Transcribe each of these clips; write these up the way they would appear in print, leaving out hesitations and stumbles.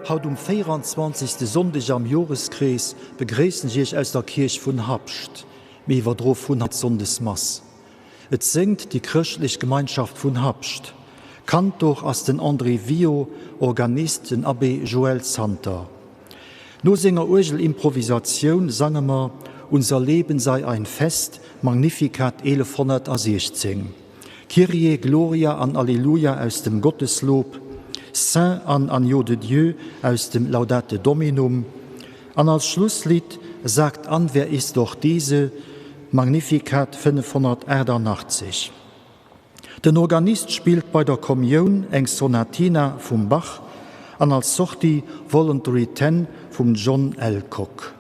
Haut um 24. Sonndeg am Joreskrees begréissen ech Iech aus der Kierch vun Habscht. Mir iwwerdroe vun haut d'Sonndesmass. Et séngt déi Chrëschtlech Gemeinschaft vun Habscht. Kantor ass den André Wio, Organist den Abbé Joël Santer. No senger Uergelimprovisatioun sange mer Unser Leben sei ein Fest, Magnificat 1116, Kyrie, Gloria an Alleluia aus dem Gotteslob, Saint an Agneau de Dieu aus dem Laudate Dominum an als Schlusslidd Sagt an, wer ist doch diese, Magnificat 588. Den Organist spillt bei der Kommioun eng Sonatina vum Bach an als Sortie Voluntary Ten vum John Alcock.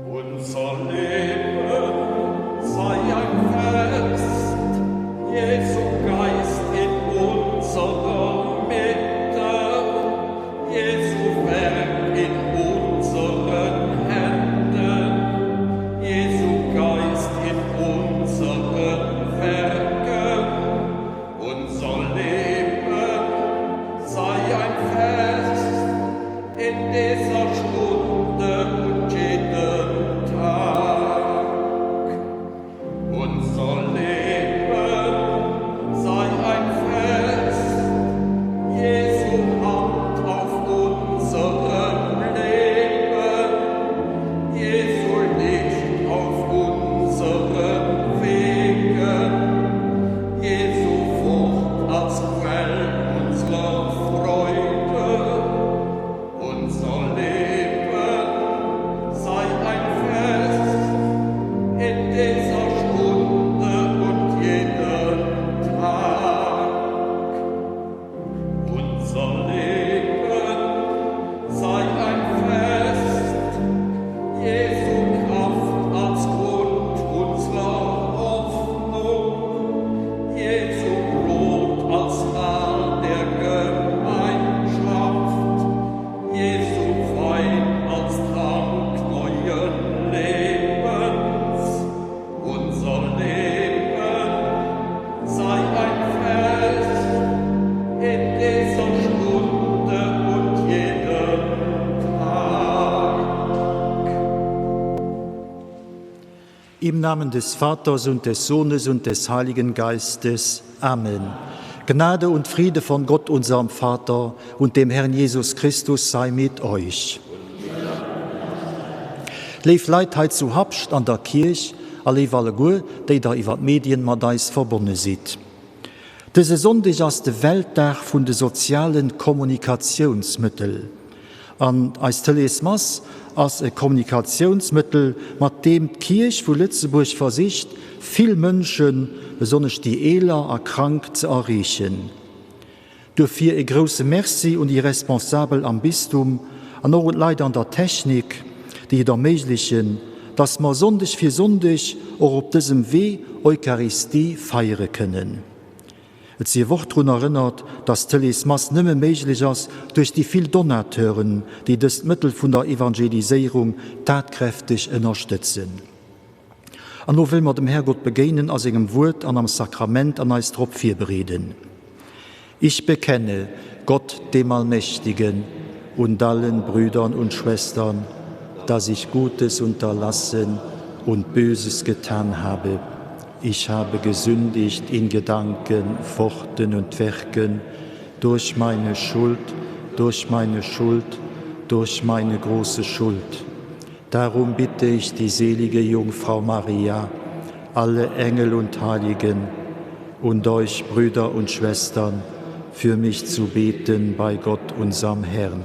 Unser Leben sei ein Fest, Jesu Geist in unserer Mitte, Jesu Werk in unseren Händen, Jesu Geist in unseren Werken. Unser Leben sei ein Fest in dieser Stunde und jeden Tag. Unser Leben sei ein Fest, Jesu Hand auf unserem Leben, Jesu Licht auf unseren Wegen, Jesu Wort als Quell unserer Freude. Unser Leben sei ein Fest in dieser Stunde und jeden Tag. Unser Leben sei ein Fest, Jesu Kraft als Grund unserer Hoffnung, Jesu Brot als Mahl der Gemeinschaft, Jesu Wein als Trank neuen Lebens. Unser Leben sei ein Fest in dieser Stunde und jedem Tag. Im Namen des Vaters und des Sohnes und des Heiligen Geistes. Amen. Gnade und Friede von Gott, unserem Vater und dem Herrn Jesus Christus sei mit euch. Léif Leit hei zu Habscht an der Kierch a léif alleguer, déi der iwwer d'Medien mat eis verbonne sidd. Dëse Sonndeg ass de Weltdag vun de sozialen Kommunikatiounsmëttel. An eis Tëleesmass ass e Kommunikatiounsmëttel, mat deem d'Kierch vu Lëtzebuerg versicht, vill Mënschen, besonnesch déi Eeler a Krank, ze erreechen. Duerfir e grousse Merci un déi Responsabel am Bistum an och un d'Leit an der Technik, déi et erméiglechen, dass mer Sonndeg fir Sonndeg och op dësem Wee Eucharistie feiere kënnen. Et sief och drun erënnert, dass d'Tëleesmass nëmme méiglech ass duerch déi vill Donateuren, déi dëst Mëttel vun der Evangeliséierung tatkräfteg ënnerstëtzen. An elo wëlle mer dem Härgott begéinen a sengem Wuert an am Sakrament an eis drop virbereeden. Ich bekenne Gott, dem Allmächtigen, und allen Brüdern und Schwestern, dass ich Gutes unterlassen und Böses getan habe. Ich habe gesündigt in Gedanken, Worten und Werken. durch meine Schuld, durch meine Schuld, durch meine große Schuld. Darum bitte ich die selige Jungfrau Maria, alle Engel und Heiligen und euch Brüder und Schwestern, für mich zu beten bei Gott unserem Herrn.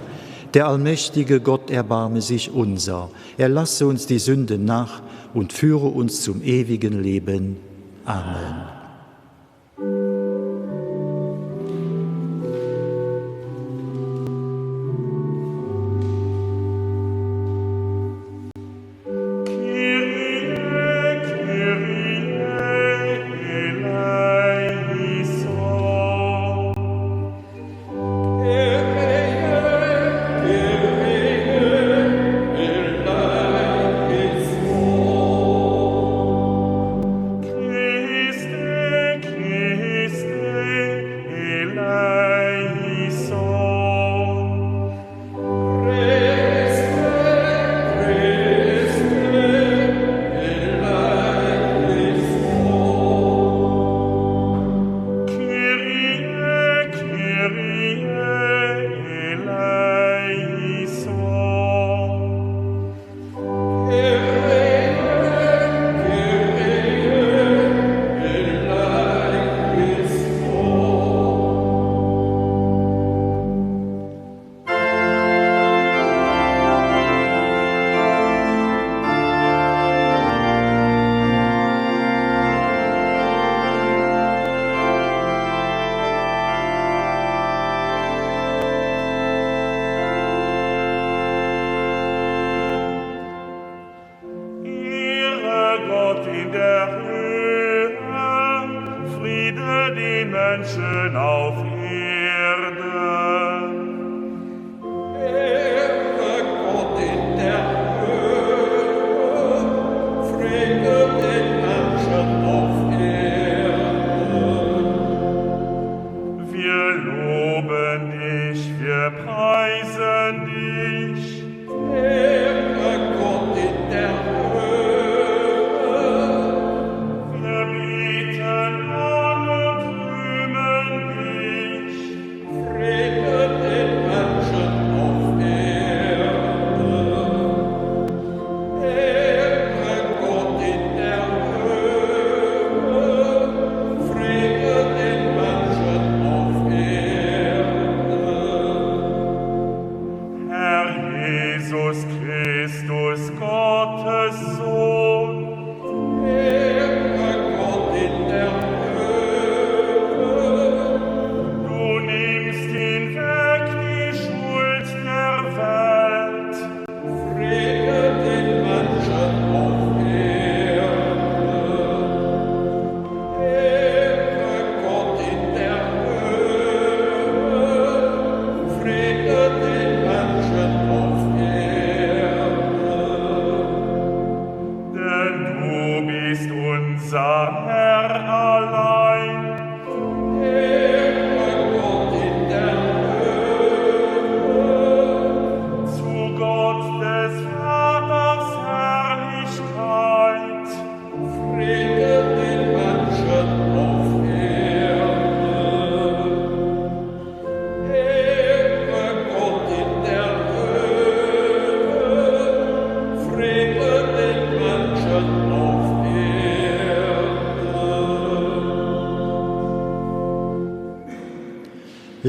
Der allmächtige Gott erbarme sich unser, er lasse uns die Sünden nach und führe uns zum ewigen Leben. Amen.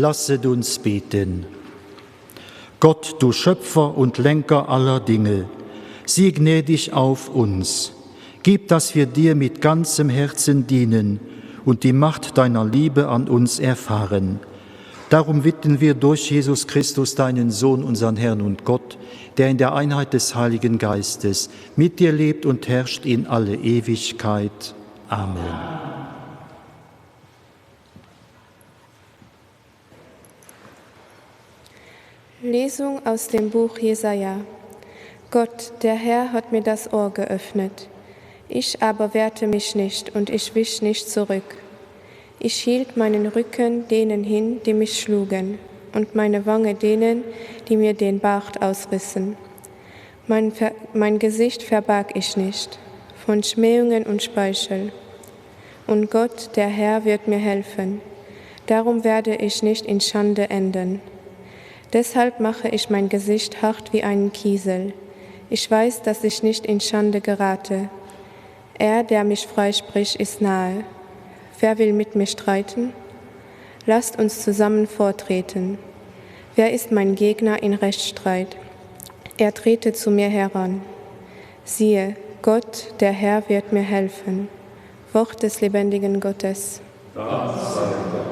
Lasset uns beten. Gott, du Schöpfer und Lenker aller Dinge, sieh gnädig auf uns. Gib, dass wir dir mit ganzem Herzen dienen und die Macht deiner Liebe an uns erfahren. Darum bitten wir durch Jesus Christus, deinen Sohn, unseren Herrn und Gott, der in der Einheit des Heiligen Geistes mit dir lebt und herrscht in alle Ewigkeit. Amen. Lesung aus dem Buch Jesaja. Gott, der Herr, hat mir das Ohr geöffnet. Ich aber wehrte mich nicht und ich wich nicht zurück. Ich hielt meinen Rücken denen hin, die mich schlugen, und meine Wange denen, die mir den Bart ausrissen. Mein, Ver mein Gesicht verbarg ich nicht von Schmähungen und Speichel. Und Gott, der Herr, wird mir helfen. Darum werde ich nicht in Schande enden. Deshalb mache ich mein Gesicht hart wie einen Kiesel. Ich weiß, dass ich nicht in Schande gerate. Er, der mich freispricht, ist nahe. Wer will mit mir streiten? Lasst uns zusammen vortreten. Wer ist mein Gegner in Rechtsstreit? Er trete zu mir heran. Siehe, Gott, der Herr wird mir helfen. Wort des lebendigen Gottes. Dank sei Gott.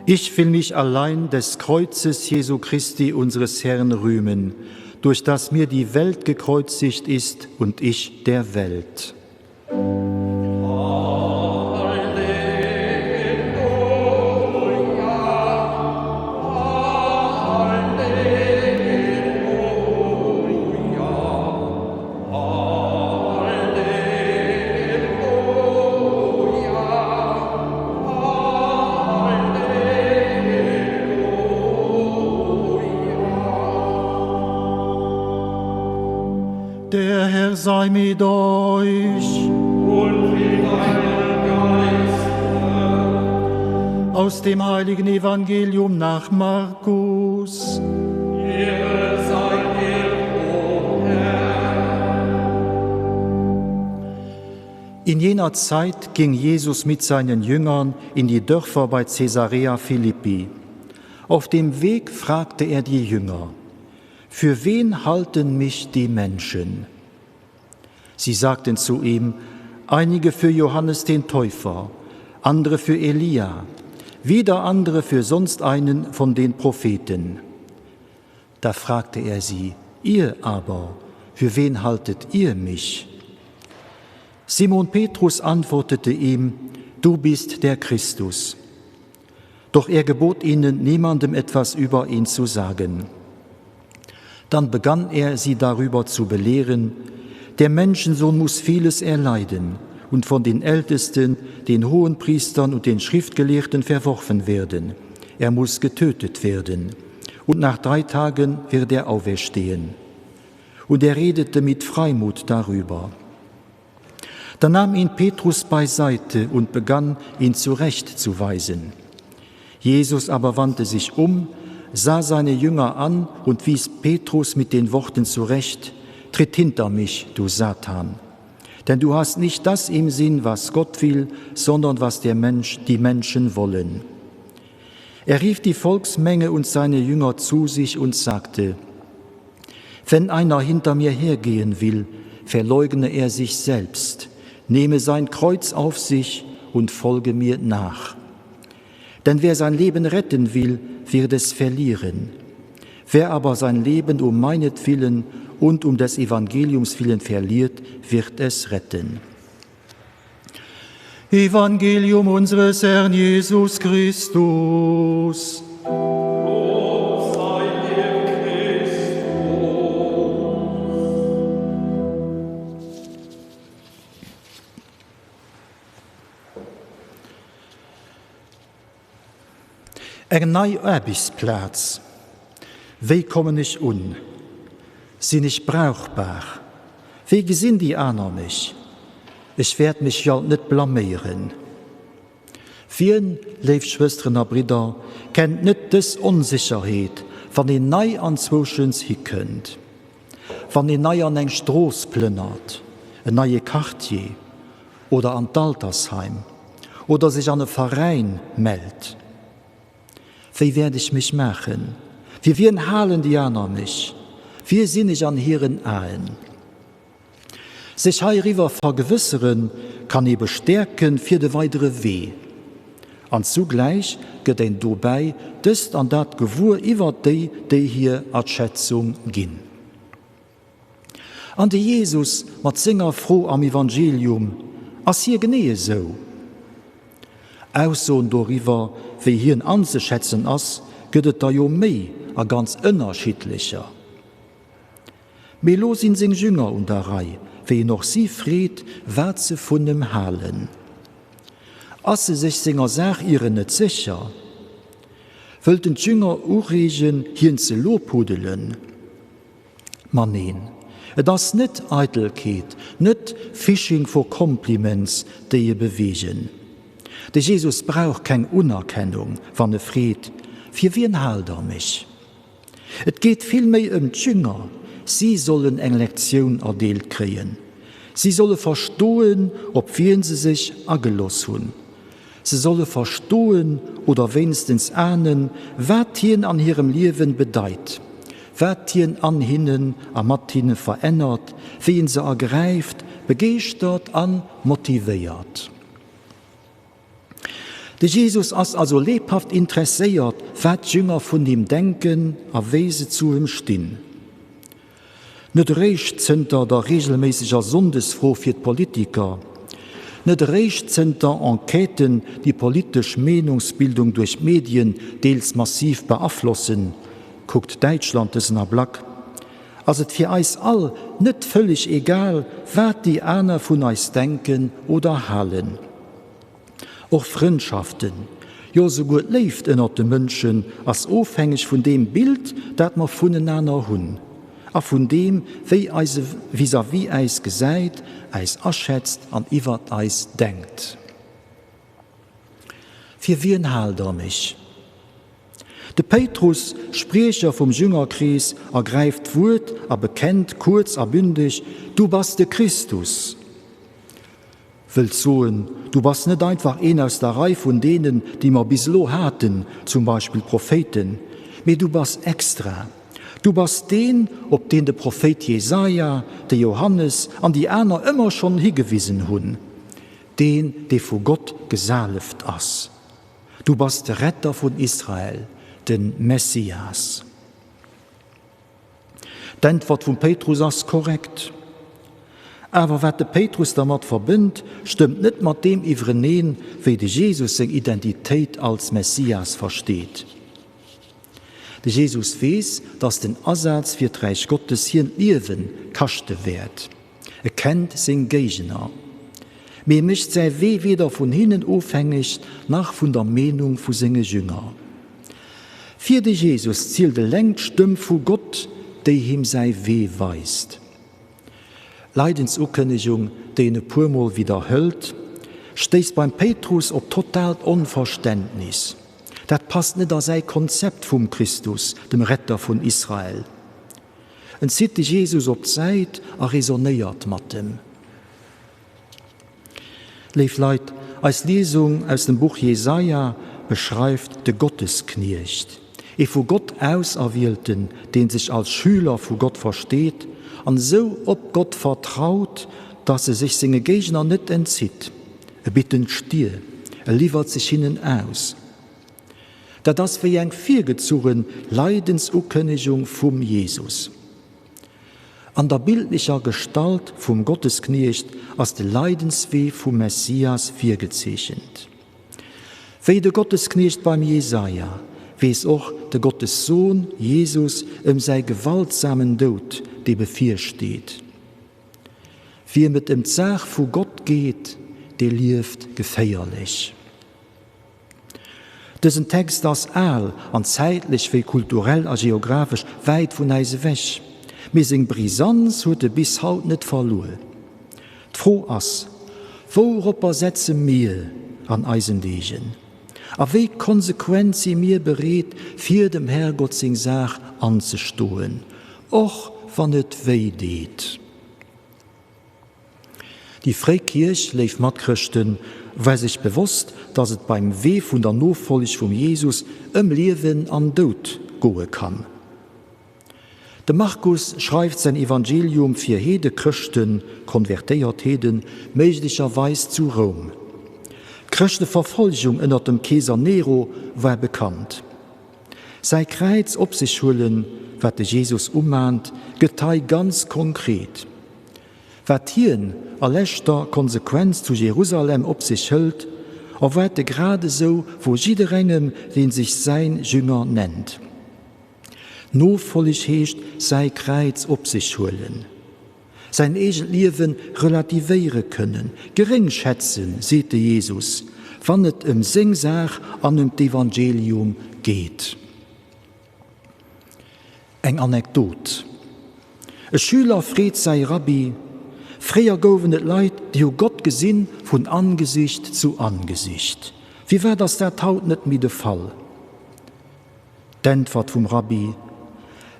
Ich will mich allein des Kreuzes Jesu Christi unseres Herrn rühmen, durch das mir die Welt gekreuzigt ist und ich der Welt. Der Herr sei mit euch. Und mit deinem Geiste. Aus dem heiligen Evangelium nach Markus. Ehre sei dir, o Herr. In jener Zeit ging Jesus mit seinen Jüngern in die Dörfer bei Caesarea Philippi. Auf dem Weg fragte er die Jünger: Für wen halten mich die Menschen? Sie sagten zu ihm: Einige für Johannes den Täufer, andere für Elia, wieder andere für sonst einen von den Propheten. Da fragte er sie: Ihr aber, für wen haltet ihr mich? Simon Petrus antwortete ihm: Du bist der Christus. Doch er gebot ihnen, niemandem etwas über ihn zu sagen. Dann begann er, sie darüber zu belehren: Der Menschensohn muss vieles erleiden und von den Ältesten, den Hohenpriestern und den Schriftgelehrten verworfen werden. Er muss getötet werden, und nach drei Tagen wird er auferstehen. Und er redete mit Freimut darüber. Da nahm ihn Petrus beiseite und begann, ihn zurechtzuweisen. Jesus aber wandte sich um, sah seine Jünger an und wies Petrus mit den Worten zurecht: Tritt hinter mich, du Satan! Denn du hast nicht das im Sinn, was Gott will, sondern was der Mensch, die Menschen wollen. Er rief die Volksmenge und seine Jünger zu sich und sagte: Wenn einer hinter mir hergehen will, verleugne er sich selbst, nehme sein Kreuz auf sich und folge mir nach. Denn wer sein Leben retten will, wird es verlieren. Wer aber sein Leben um meinetwillen und um des Evangeliums willen verliert, wird es retten. Evangelium unseres Herrn Jesus Christus. Lob sei dir, Christus. Eng nei Aarbechtsplaz, Wéi kommen ech un? Sinn ech brauchbar? Wéi gesinn déi aner mech? Ech wäert mech jo alt net blaméieren. Wien, léif Schwësteren a Bridder, kennt net dës Onsécherheet, wann een nei anzwouschens hikënnt, wann een nei an eng Strooss plënnert, en neie Quartier oder an d'Altersheim oder sech an e Veräin mellt? Wéi wäert ech mech maachen? Fir wien halen déi aner mech? Wie sinn ech an hiren Aen? Sech heiriwwer vergewësseren, kann ee bestäerken fir de weidere Wee. An zugläich gëtt een dobäi dëst an dat gewuer iwwert déi, déi hir Atschätzung ginn. An de Jesus mat senger Fro am Evangelium, ass hie genee esou? Aussoen doriwwer, wéi hien anzeschätzen ass, gëtt et der jo méi a ganz ënnerschiddlecher. Mee elo sinn seng Jünger un der Rei, wéi en och si freet, wat se vun em halen. Ass e sech senger Saach ieren net sécher? Wëllt en d'Jünger ureegen, hien ze lobhudelen? Ma neen, et ass net Eitelkeet, net Fishing for compliments, déi e beweegen. De Jesus brauch keng Unerkennung, wann e freet, Fir wien haalt der mech? Et geet vill méi ëm d'Jünger, si sollen eng Lektioun erdeelt kréien. Si solle verstoen, op wien se sech ageloss hunn. Se solle verstoen oder wéinstens ahnen, wat hien an hirem Liewen bedeit, wat hien an hinnen a mat hinne verännert, wéi en se ergräift, begeeschtert a motivéiert. De Jesus ass also lebhaft interesséiert, wat d'Jünger vun him denken a wéi se zu him stinn. Net eréischt zënter der reegelméisseger Sonndesfro fir d'Politiker, net eréischt zënter Enquêten, déi politesch Meenungsbildung duerch d'Medien deels massiv beaflossen, kuckt Däitschland dësen Ablack, ass et fir eis all net vëlleg egal, wat déi aner vun eis denken oder halen. Och Frëndschaften, jo esouguer d'Léift ënnert de Mënschen ass ofhängeg vun deem Bild, dat mer vunenaner hunn a vun deem, wéi eise Vis-à-vis äis gesäit, äis aschätzt an iwwert eis denkt. Fir wien haalt der mech? De Péitrus, Spriecher vum Jüngerkrees, ergräift d'Wuert a bekennt kuerz a bündeg, Du bass de Christus! Wëllt soen, du bass net einfach een aus der Rei vun deenen, déi mer bis elo haten, zum Beispill d'Prophéiten, mee du bass extra. Du bass deen, op deen de Prophéit Jesaja, de Johannes an déi aner ëmmer schonn higewisen hunn, deen, dee vu Gott gesaleft ass. Du bass de Retter vun Israel, de Messias. D'Äntwert vum Péitrus ass korrekt. Awer wat de Péitrus dermat verbënnt, stëmmt net mat deem iwwereneen, wéi de Jesus seng Identitéit als Messias versteet. De Jesus weess, datt den Asaz fir d'Räich Gottes hien d'Liewe kaschte wäert. E kennt seng Géigner. Mee e mécht säi Wee weder vun hinnen ofhängeg nach vun der Meenung vu senge Jünger. Fir de Jesus zielt eleng d'Stëmm vu Gott, déi him säi Wee weist. D'Leidensukënnegung, déi en e puermol widderhëlt, stéisst beim Péitrus op totaalt Onverständnis. Dat passt net a säi Konzept vum Christus, dem Retter vun Israel. En zitt de Jesus op d'Säit a raisonnéiert mat em. Léif Leit, eis Liesung aus dem Buch Jesaja beschreift de Gotteskniecht, ee vu Gott Auserwielten, dee sech als Schüler vu Gott versteet an esou op Gott vertraut, dass e sech senge Géigner net entzitt. E bitt en d'Stier, e liwwert sech hinnen aus. Dat ass wéi eng virgezuche Leidensukënnegung vum Jesus. An der bildlecher Gestalt vum Gotteskniecht ass de Leidenswee vum Messias virgezeechent. Wéi de Gotteskniecht beim Jesaja, weess och de Gottesson Jesus ëm säi gewaltsamen Doud, dee bevirsteet. Wiem et ëm d'Saach vu Gott geet, dee lieft geféierlech. Dësen Text ass al an zäitlech wéi kulturell a geographesch wäit vun äis ewech, mee seng Brisanz huet e bis haut net verluer. D'Fro ass, Wouropper setze mir an eisen Deegen? A wéi konsequent si mir bereet, fir dem Herrgott seng Saach anzestoen, och wann et wéi deet? Déi fréi Kierch, léif Matchrëschten, war sech bewosst, dass et beim Wee vun der Nofolleg vum Jesus ëm Liewen an Doud goe kann. De Markus schreift säin Evangelium fir Heedechrëschten, konvertéiert Heeden, méiglecherweis zu Roum. D'Chrëschteverfolgung ënner dem Keeser Nero war bekannt. Säi Kräiz op sech huelen, wat de Jesus umahnt, gëtt hei ganz konkret. Wat hien a leschter Konsequenz zu Jerusalem op sech hëlt, erwaart e grad esou vu jidderengem, deen sech säin Jünger nennt. Nofolleg heescht säi Kräiz op sech huelen, säin eegent Liewe relativéiere kënnen, geréng schätzen, seet de Jesus, wann et ëm seng Saach an ëm d'Evangelium geet. Eng Anekdot, E Schüler freet säi Rabbi, Fréier gouwen et Leit, déi hu Gott gesinn vun Angesicht zu Angesicht. Firwat ass dat haut net méi de Fall? D'Äntwert vum Rabbi,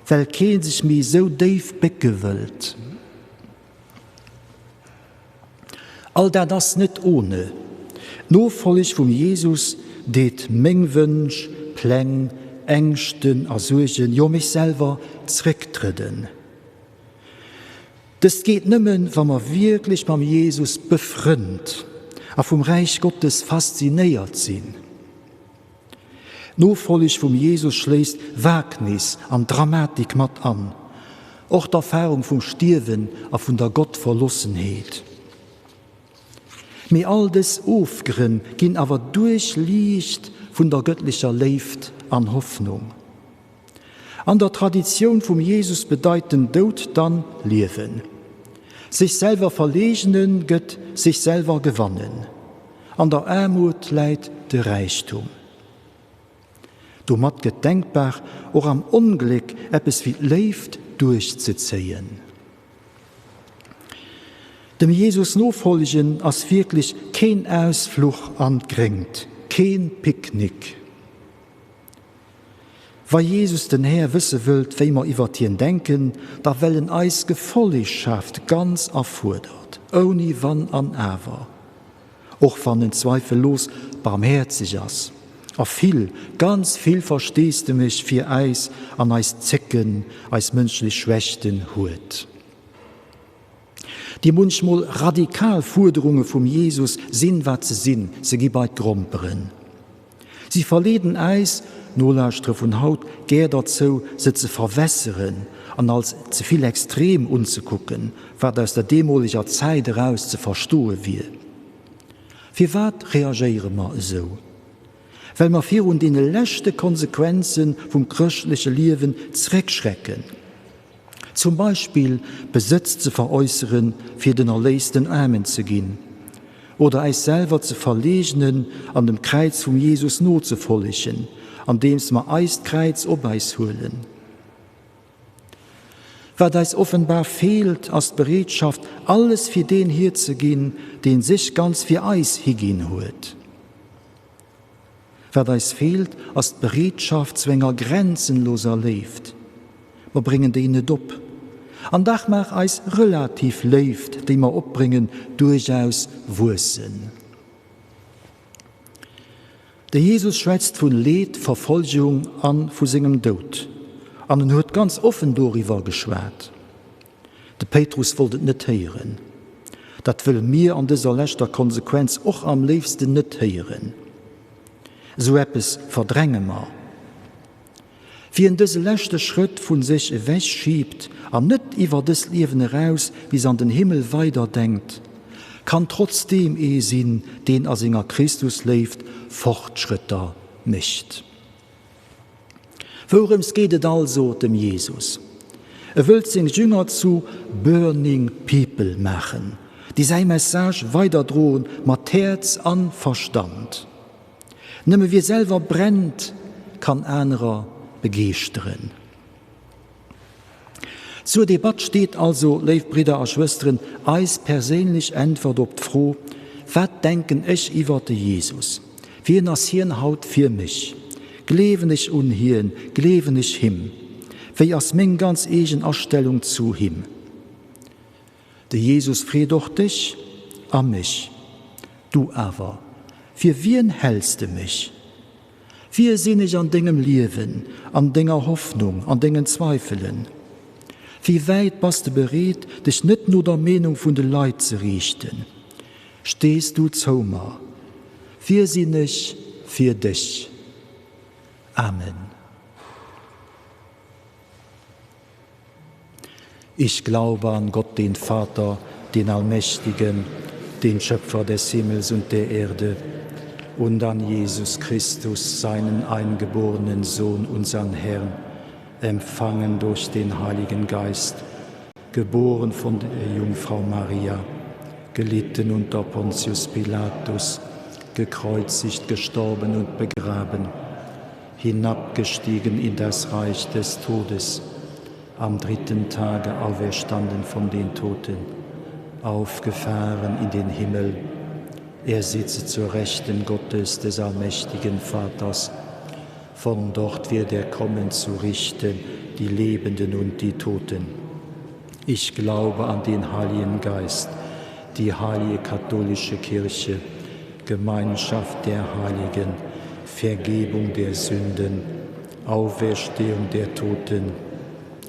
Well kee sech méi esou déif bécke wëllt. All dat ass net ohne. D'Nofolleg vum Jesus deet meng Wënsch, Pläng, Ängschten a Suergen, jo mech selwer, zrécktrëdden. Dëst geet nëmmen, wa mer wierklech mam Jesus befrënnt a vum Räich Gottes faszinéiert sinn. D'Nofolleg vum Jesus schléisst Wagnis an Dramatik mat an, och d'Erfarung vum Stierwen a vun der Gottverlossenheet. Mee all dës Ofgrënn ginn awer duerchliicht vun der gëttlecher Léift an Hoffnung. An der Traditioun vum Jesus bedeit den Doud dann Liewen. Sech selwer verleegnen gëtt sech selwer gewannen. An der Aarmut läit de Räichtum. Domat gëtt denkbar, och am Ongléck eppes wéi d'Léift duerchzezéien. Dem Jesus nofollegen ass wierklech keen Ausfluch an d'Gréngt, keen Picknick. Wa Jesus den Här wësse wëllt, wéi mer iwwert hien denken, da well en eis Gefollegschaft ganz erfuerdert, ouni Wann an Awer, och wann en zweifellos barmhäerzeg ass a vill, ganz vill Versteesdemech fir äis an eis Zécken, eis mënschlech Schwächten huet. Déi munchmol radikal Fuerderunge vum Jesus sinn, wat se sinn, se gi bei d'Gromperen. Si verleeden äis, Nolauschtere vun haut, gär derzou, se ze verwässeren an als ze vill extrem unzekucken, wat aus der deemoleger Zäit eraus ze verstoe wier. Firwat reagéiere mer esou? Well mer virun deene leschte Konsequenze vum chrëschtleche Liewen zréckschrecken. Zum Beispill Besëtz ze veräusseren, fir den Erléis den Aarmen ze ginn, oder äis selwer ze verleegnen an dem Kräiz vum Jesus nozefollegen, andeems mer eist Kräiz op äis huelen. Wat eis offenbar feelt, ass d'Bereetschaft, alles fir deen hierzeginn, deen sech ganz fir eis higinn huet. Wat eis feelt, ass d'Bereetschaft zu enger grenzenloser Léift. Mer bréngen déi net op. An dach mag eis relativ Léift, déi mer opbréngen, duerchaus wuessen. De Jesus schwätzt vun Leed, Verfolgung an vu sengem Doud. An en huet ganz offen doriwwer geschwat. De Péitrus wollt et net héieren. Dat wëlle mir an dëser leschter Konsequenz och am léifsten net héieren. Esou eppes verdränge mer. Wien dëse leschte Schrëtt vu sech ewech schiibt an net iwwer dëst Liewen eraus bis an den Himmel weiderdenkt, kann trotzdeem ee sinn, deen a senger Christusléift Fortschrëtter mécht. Wourëms geet et also dem Jesus? E wëllt seng Jünger zu burning people maachen, déi säi Message weiderdroen mat Häerz an Verstand. Nëmme wie selwer brennt, kann anerer begeeschteren. Zur Debatt steet also, léif Bridder a Schwësteren, eis perséinlech Äntwert op d'Fro, Wat denken ech iwwer de Jesus? Wien ass hien haut fir mech? Gleewen ech un hien? Gleewen ech him? Wéi ass meng ganz eegen Astellung zu him? De Jesus freet och dech. a mech. Du awer, fir wien häls de mech? Wie sinn ech an dengem Liewen, an denger Hoffnung, an dengen Zweifelen? Wéi wäit bass de bereet, dech net no der Meenung vun de Leit ze riichten? Stees du zou mer? Wie sinn ech fir dech? Amen. Ich glaube an Gott, den Vater, den Allmächtigen, den Schöpfer des Himmels und der Erde, und an Jesus Christus, seinen eingeborenen Sohn, unseren Herrn, empfangen durch den Heiligen Geist, geboren von der Jungfrau Maria, gelitten unter Pontius Pilatus, gekreuzigt, gestorben und begraben, hinabgestiegen in das Reich des Todes, am dritten Tage auferstanden von den Toten, aufgefahren in den Himmel, er sitzt zur Rechten Gottes des allmächtigen Vaters. Von dort wird er kommen zu richten die Lebenden und die Toten. Ich glaube an den Heiligen Geist, die heilige katholische Kirche, Gemeinschaft der Heiligen, Vergebung der Sünden, Auferstehung der Toten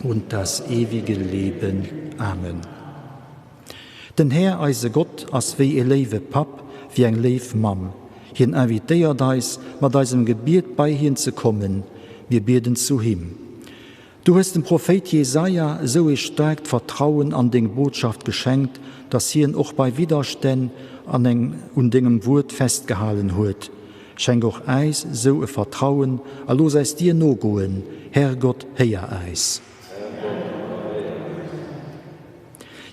und das ewige Leben. Amen. Den Här, eise Gott, ass wéi e léiwe Papp, wéi eng léif Mamm. Hien invitéiert eis, mat eisem Gebiet bei hien ze kommen. Mir bieden zu him. Du hues dem Prophéit Jesaja esou ee staarkt Vertrauen an deng Botschaft geschenkt, dass hien och bei Widderstänn an eng un dengem Wuert festgehalen huet. Schenk och äis esou e Vertrauen a looss äis dir nogoen. Herrgott, héier äis.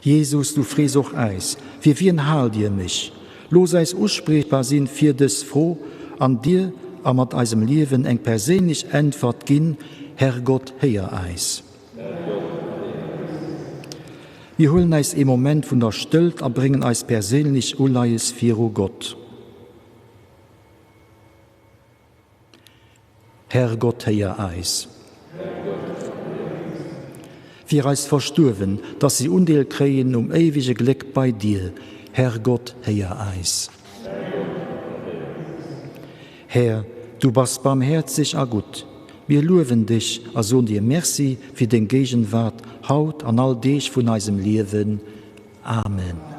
Jesus, du frees och äis, Fir wien haalt dir mech? Looss äis uspriechbar sinn fir dës Fro an dir a mat eisem Liewen eng perséinlech Äntwert ginn, Herrgott, héier äis. Mir huelen äis ee Moment vun der Stëllt a bréngen eis perséinlech Uleies viru Gott. Herrgott, héier eis. Fir eis Verstuerwen, dass si Undeel kréien um éiwege Gléck bei dir. Herrgott, héier eis. Här, du bass barmhäerzeg a gutt. Mir luewen dech a soen dir Merci fir deng Géigenwaart haut an all Deeg vun eisem Liewen. Amen.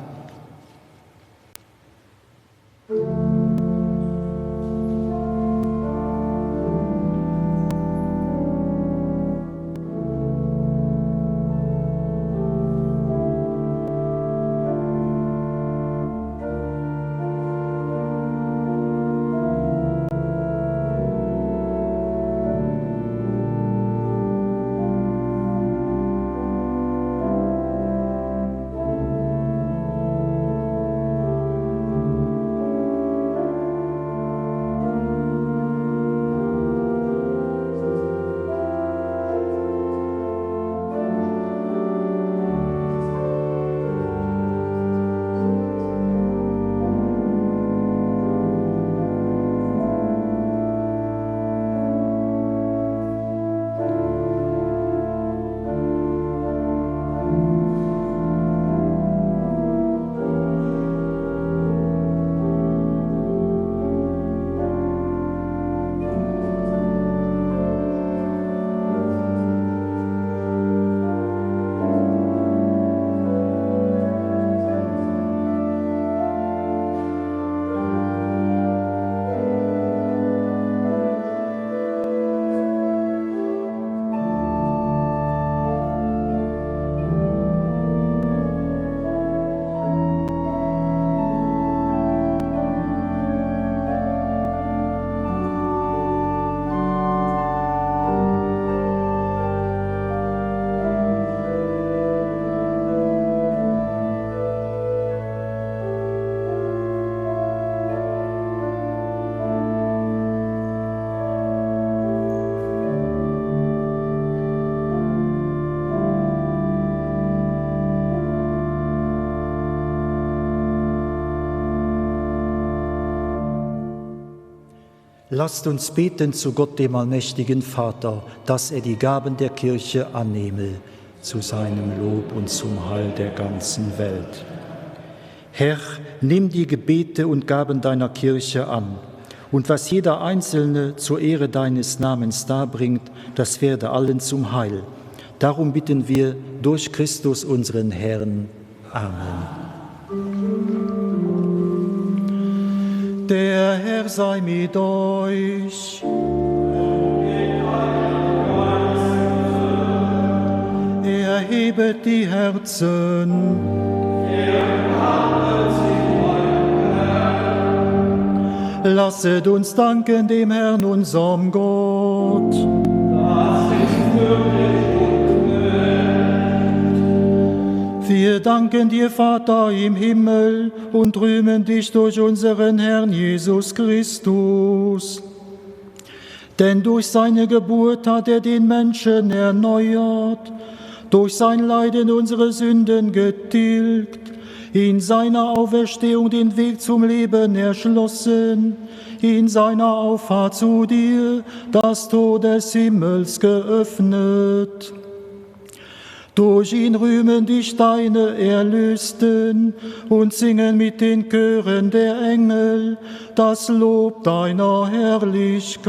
Lasst uns beten zu Gott, dem allmächtigen Vater, dass er die Gaben der Kirche annehme, zu seinem Lob und zum Heil der ganzen Welt. Herr, nimm die Gebete und Gaben deiner Kirche an. Und was jeder Einzelne zur Ehre deines Namens darbringt, das werde allen zum Heil. Darum bitten wir durch Christus unseren Herrn. Amen. Der Herr sei mit euch. Erhebet die Herzen. Lasset uns danken dem Herrn unserem Gott. Das ist wirklich und recht. Wir danken dir, Vater im Himmel, und rühmen dich durch unseren Herrn Jesus Christus. Denn durch seine Geburt hat er den Menschen erneuert, durch sein Leiden unsere Sünden getilgt, in seiner Auferstehung den Weg zum Leben erschlossen, in seiner Auffahrt zu dir das Tor des Himmels geöffnet. Durch ihn rühmen dich deine Erlösten und singen mit den Chören der Engel das Lob deiner Herrlichkeit.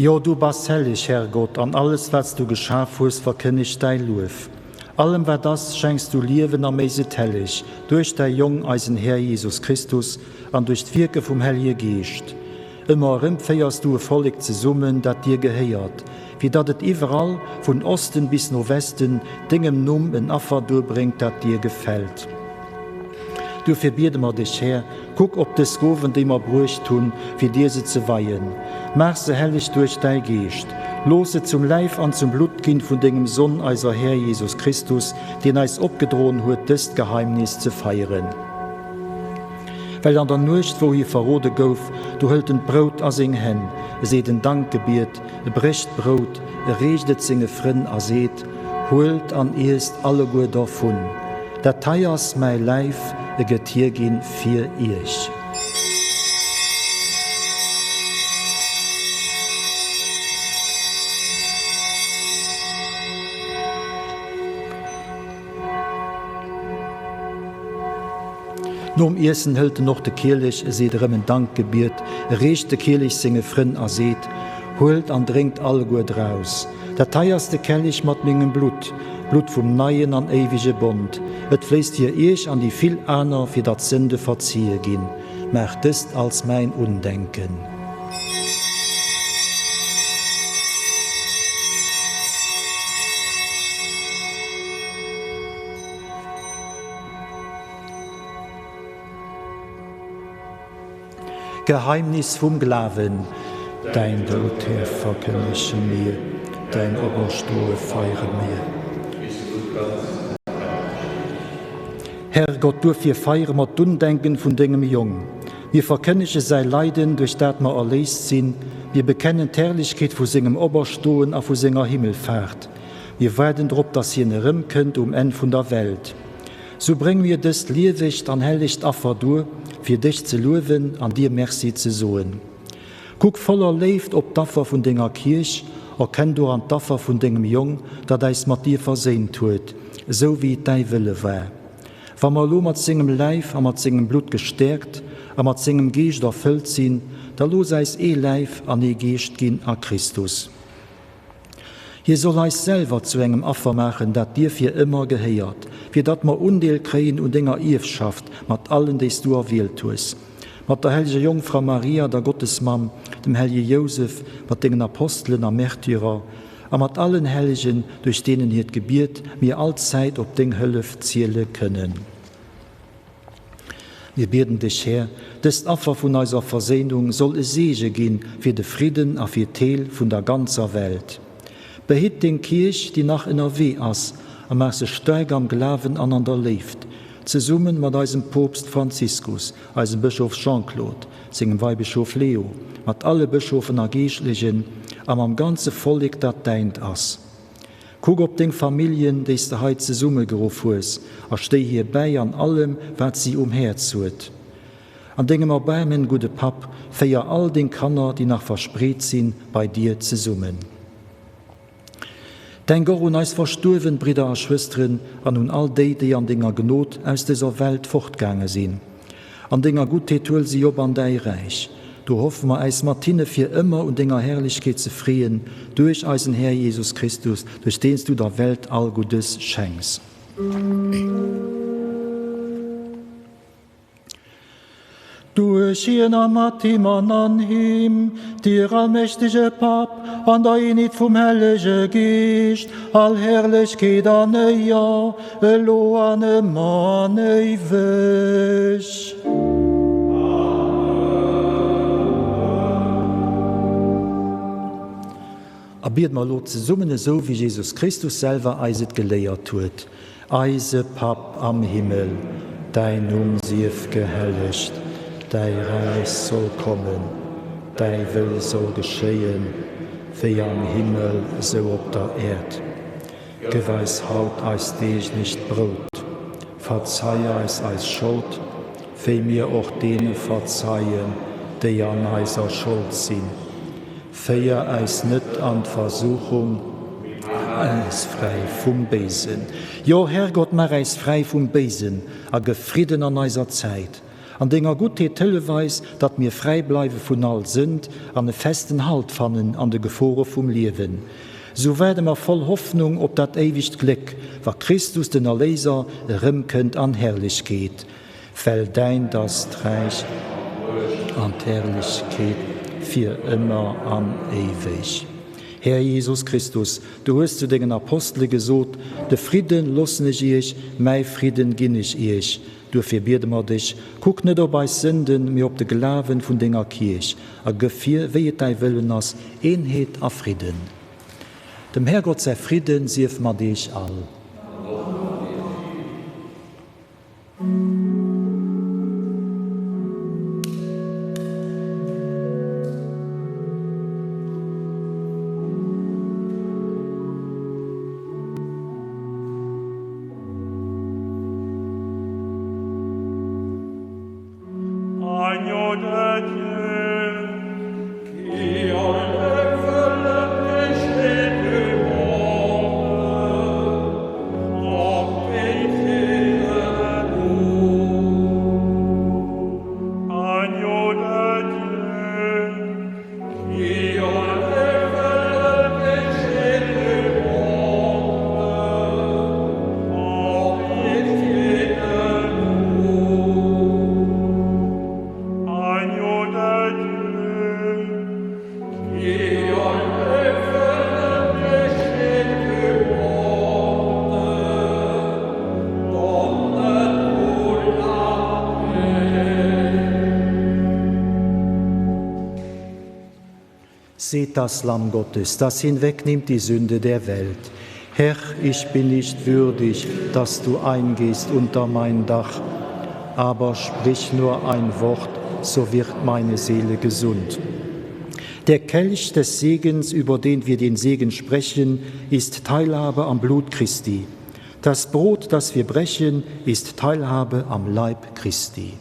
Jo, du bass helleg, Herrgott, an alles, wat s du geschaf hues, verkënnegt däi Luef. Allem, wat ass, schenks du Liewen a méchs et helleg, duerch däi Jong, eisen Här Jesus Christus, an duerch d'Wierke vum Hellege Geescht. Ëmmer erëm féiers du e Vollek zesummen, dat dir gehéiert, fir datt et iwwerall, vun Osten bis no Westen, dengem Numm en Affer duerbréngt, dat dir gefält. Duerfir biede mer dech, Här, kuck op dës Gowen, déi mer bruecht hunn, fir dir se ze weien. Maach se helleg duerch däi Geescht. Looss se zum Läif an zum Blutt ginn vun dengem Sonn, eiser Här Jesus Christus, deen eis opgedroen huet, dëst Geheimnis ze feieren. Well an der Nuecht, wou hie verrode gouf, do hëlt en d'Brout a seng Hänn, e seet en Dankgebiet, e brécht d'Brout, e reecht et senge Frënn a seet, Huelt an iesst alleguer dervun, dat hei ass mäi Läif, e gëtt hierginn fir iech. Nom Iessen hëlt en och de Kielech, e seet erëm en Dankgebiet, e reecht de Kielech senge Frënn a seet, Huelt an drénkt alleguer draus. Dat hei ass de Kellich mat mengem Blutt, d'Blutt vum neien an éiwege Bond. Et fléisst fir iech an déi vill aner, fir datt d'Sënde verzie ginn. Maacht dëst als mäin Undenken. Geheimnis vum Glawen. Däin Doud, Här, verkënnege mir, däin Operstoe feiere mir. Herrgott, duerfir feiere mer d'Undenken vun dengem Jong. Mir verkënnege säi Leiden, duerch dat mer erléist sinn. Mir bekennen d'Herrlechkeet vu sengem Operstoen a vu senger Himmelfaart. Mir waarden drop, datt hien erëmkënnt um Enn vun der Welt. Sou bréng mir dëst liewegt an hellegt Affer duer, fir dech ze luewen an dir Merci ze soen. Kuck voller Léift op d'Affer vun denger Kierch, erkenn doran d'Affer vun dengem Jong, dat äis mat dir verséint huet, esou wéi et däi Wëlle war. Wa mer elo mat sengem Läif a mat sengem Blutt gestäerkt a mat sengem Geescht erfëllt sinn, da looss äis ee Läif an ee Geescht ginn a Christus. Hie soll eis selwer zu engem Affer maachen, dat dir fir ëmmer gehéiert, fir datt mer Undeel kréien un denger Ierfschaft mat allen, déi s du erwielt hues, mat der helleger Jongfra Maria, der Gottesmamm, dem hellege Jousef, mat dengen Apostelen a Märtyrer a mat allen Hellegen, duerch deenen hiert Gebiet mir allzäit op deng Hëllef ziele kënnen. Mir bieden dech, Här, dëst Affer vun eiser Verséinung soll e Seege gi fir de Fridden a fir d'Heel vun der ganzer Welt. Behitt deng Kierch, déi nach ënnerwee ass, a maach se staark am Glawen an an der Léift, zesumme mat eisem Poopst Franziskus, eisem Bëschof Jean-Claude, sengem Weibëschof Leo, mat alle Bëschofen a Geeschtlechen a mam ganze Vollek, dat däint ass. Kuck op deng Familljen, déi s de hei zesummegeruff hues, a stéi hir bäi an allem, wat si um Häerz huet. An dengem Erbaarmen, gudde Papp, féier all deng Kanner, déi nach verspreet sinn, bei dir zesummen. Denk och un eis verstuerwen Bridder a Schwësteren an un all déi, déi an denger Gnod aus dëser Welt fortgaange sinn. An denger Guttheet huel si op an däi Räich. Do hoffe mer, äis mat hinne fir ëmmer un denger Herrlechkeet ze freeën, duerch eisen Här Jesus Christus, duerch deen s du der Welt all Guddes schenks. Duerch hien a mat him an an him, dir allmächtege Papp, an der Eenheet vum Hellege Geescht, all Herrlechkeet an Éier, Elo an ëmmer an éiweg. A biede mer elo zesummen esou wéi Jesus Christus selwer eis et geléiert huet, Eise Papp am Himmel, däin Numm sief gehellegt, däi Räich soll kommen, däi Wëll soll geschéien, wéi am Himmel esou op der Äerd. Gëff eis haut eist deeglecht Brout. Verzei eis eis Schold, wéi mir och deene verzeien, déi an eiser Schold sinn. Féier eis net an d'Versuchung, mee maach eis fräi vum Béisen. Jo, Herrgott, maach äis fräi vum Béisen a gëff Fridden an eiser Zäit. An denger Guttheet hëllef eis, datt mir fräi bleiwe vun all Sënd an e festen Halt fannen an de Gefore vum Liewen. Sou waarde mer voll Hoffnung op dat éiwegt Gléck, wa Christus, den Erléiser, erëmkënnt an Herrlechkeet. Well däint ass d'Räich an d'Herrlechkeet fir ëmmer an éiweg. Här Jesus Christus, du hues zu dengen Apostele gesot, De Fridden loossen ech iech, mäi Fridden ginn ech iech. Duerfir biede mer dech, kuck net op eis Sënden, mee op de Glawen vun denger Kierch, a gëff hir, wéi et däi Wëllen ass, Eenheet a Fridden. Dem Härgott säi Fridden sief mat iech all. An och mat dir. Agneau de Dieu, qui enlèves le péché du monde, prends pitié de nous. Agneau de Dieu, qui enlèves le péché du monde, prends pitié de nous. Agneau de Dieu, qui enlèves le péché du monde, donne-nous la paix. Seht das Lamm Gottes, das hinwegnimmt die Sünde der Welt. Herr, ich bin nicht würdig, dass du eingehst unter mein Dach, aber sprich nur ein Wort, so wird meine Seele gesund. Der Kelch des Segens, über den wir den Segen sprechen, ist Teilhabe am Blut Christi. Das Brot, das wir brechen, ist Teilhabe am Leib Christi.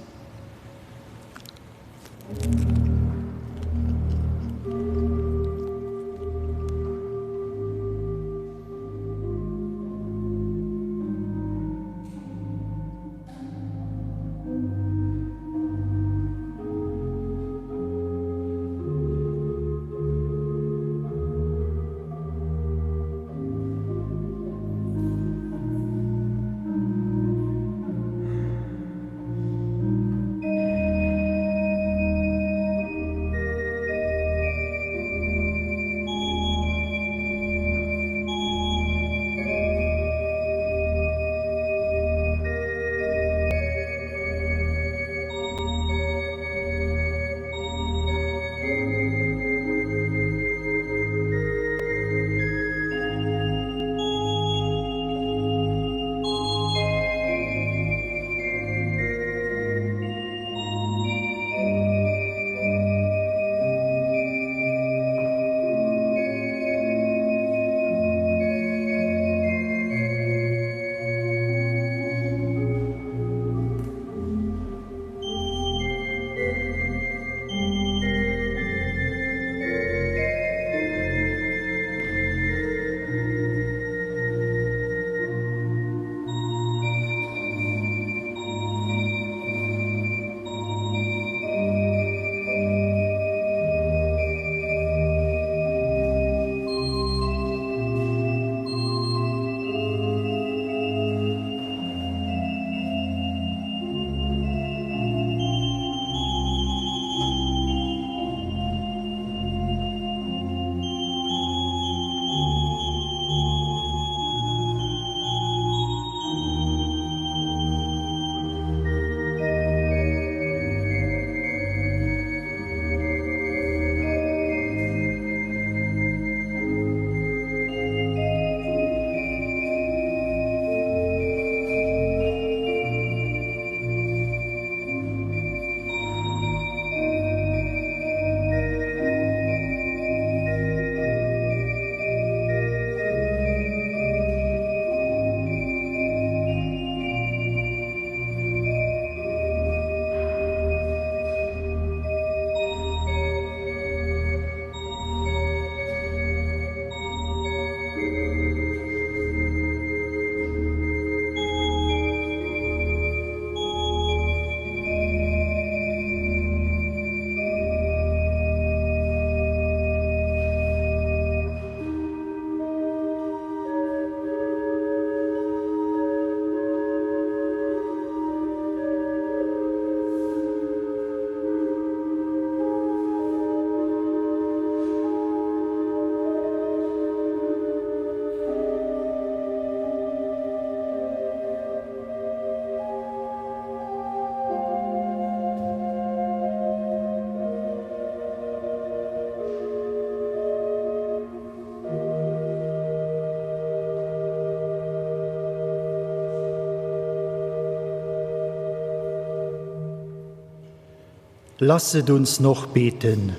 Lasset uns noch beten.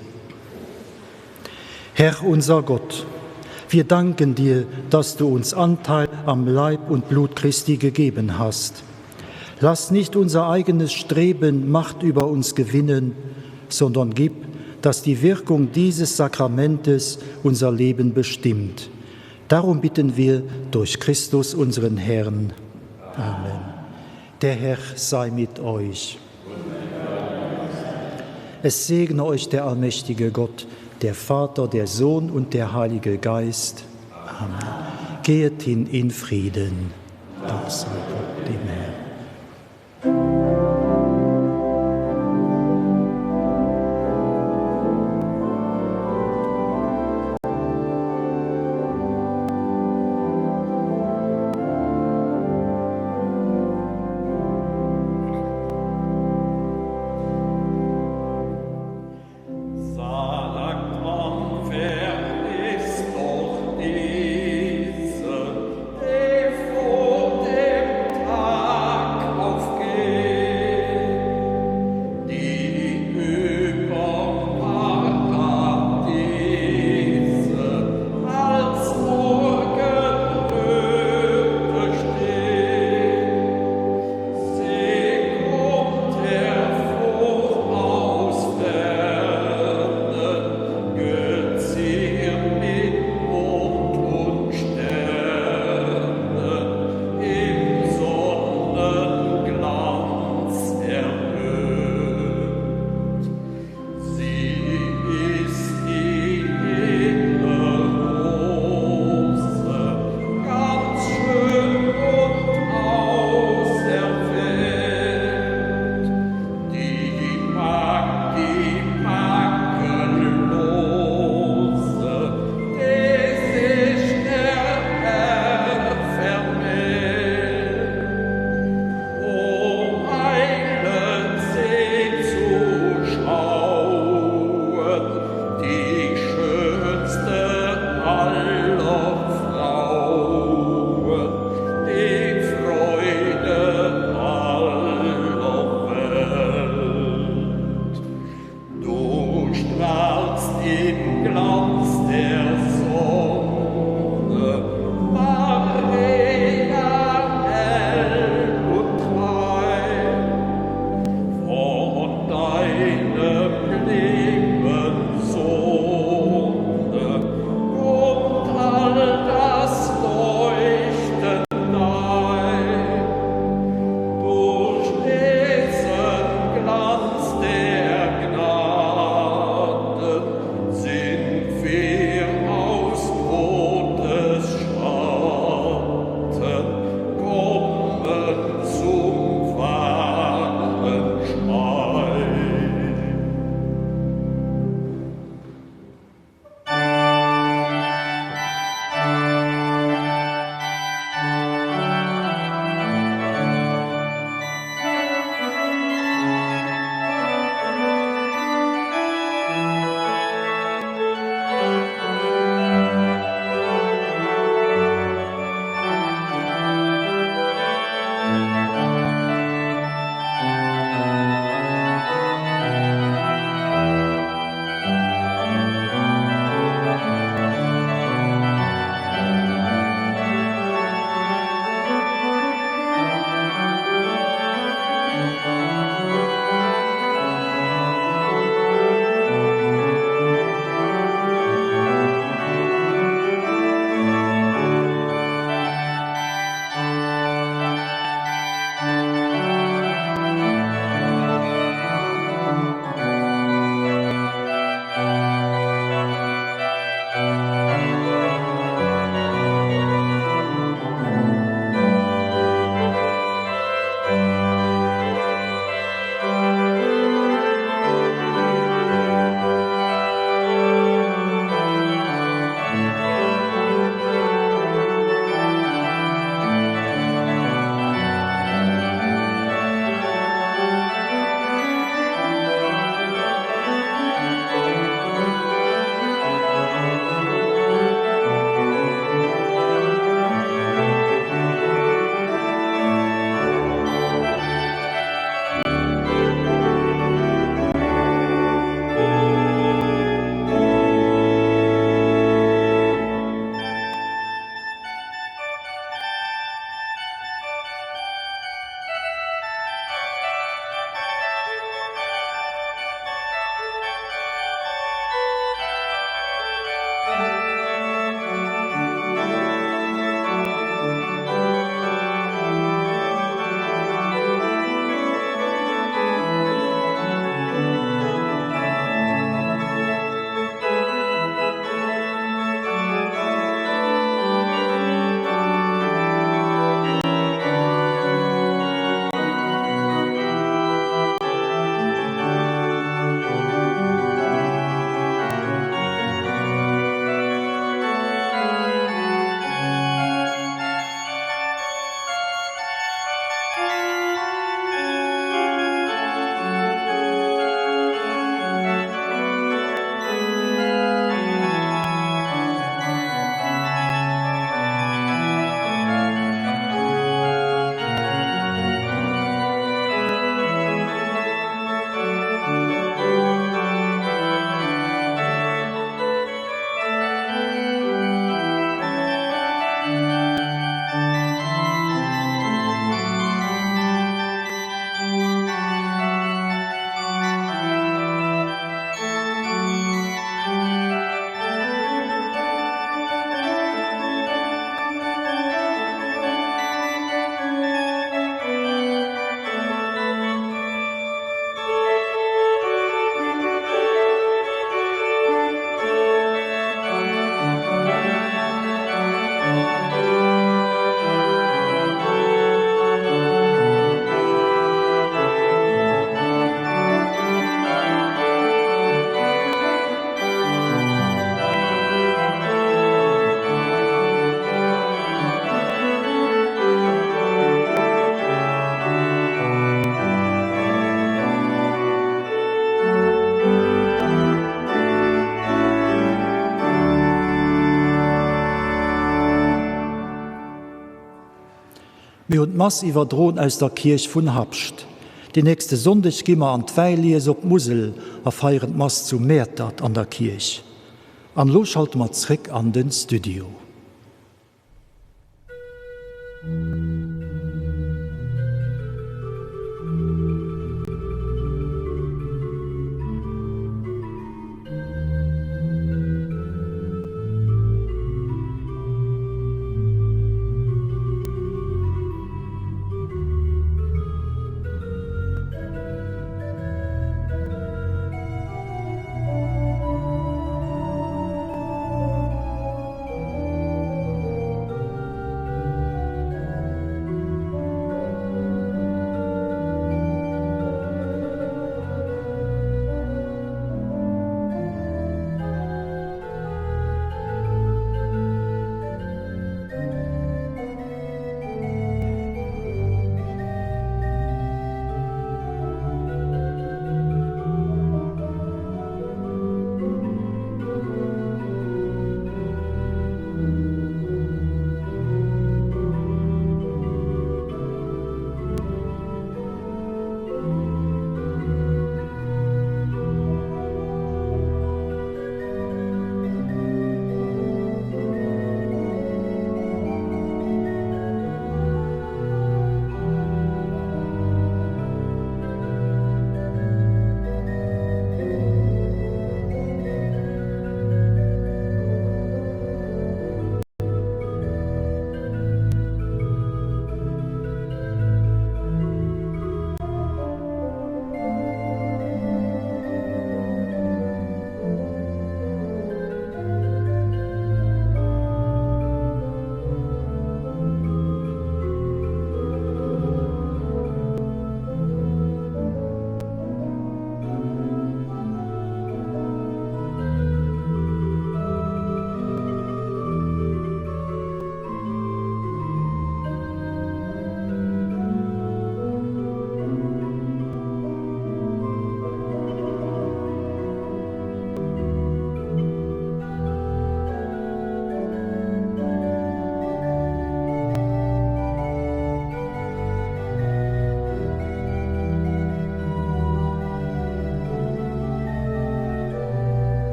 Herr unser Gott, wir danken dir, dass du uns Anteil am Leib und Blut Christi gegeben hast. Lass nicht unser eigenes Streben Macht über uns gewinnen, sondern gib, dass die Wirkung dieses Sakramentes unser Leben bestimmt. Darum bitten wir durch Christus unseren Herrn. Amen. Der Herr sei mit euch. Es segne euch der allmächtige Gott, der Vater, der Sohn und der Heilige Geist. Amen. Gehet hin in Frieden. Dank sei Gott dem Herrn. Sagt man, wer ist doch diese, die vor dem Tag? Mir hunn d'Mass iwwerdroen aus der Kierch vun Habscht. Deen nächste Sonndeg gi mer an d'Wäilies op d'Musel a feieren d'Mass zu Mäertert an der Kierch. An elo schalte mer zréck an den Studio.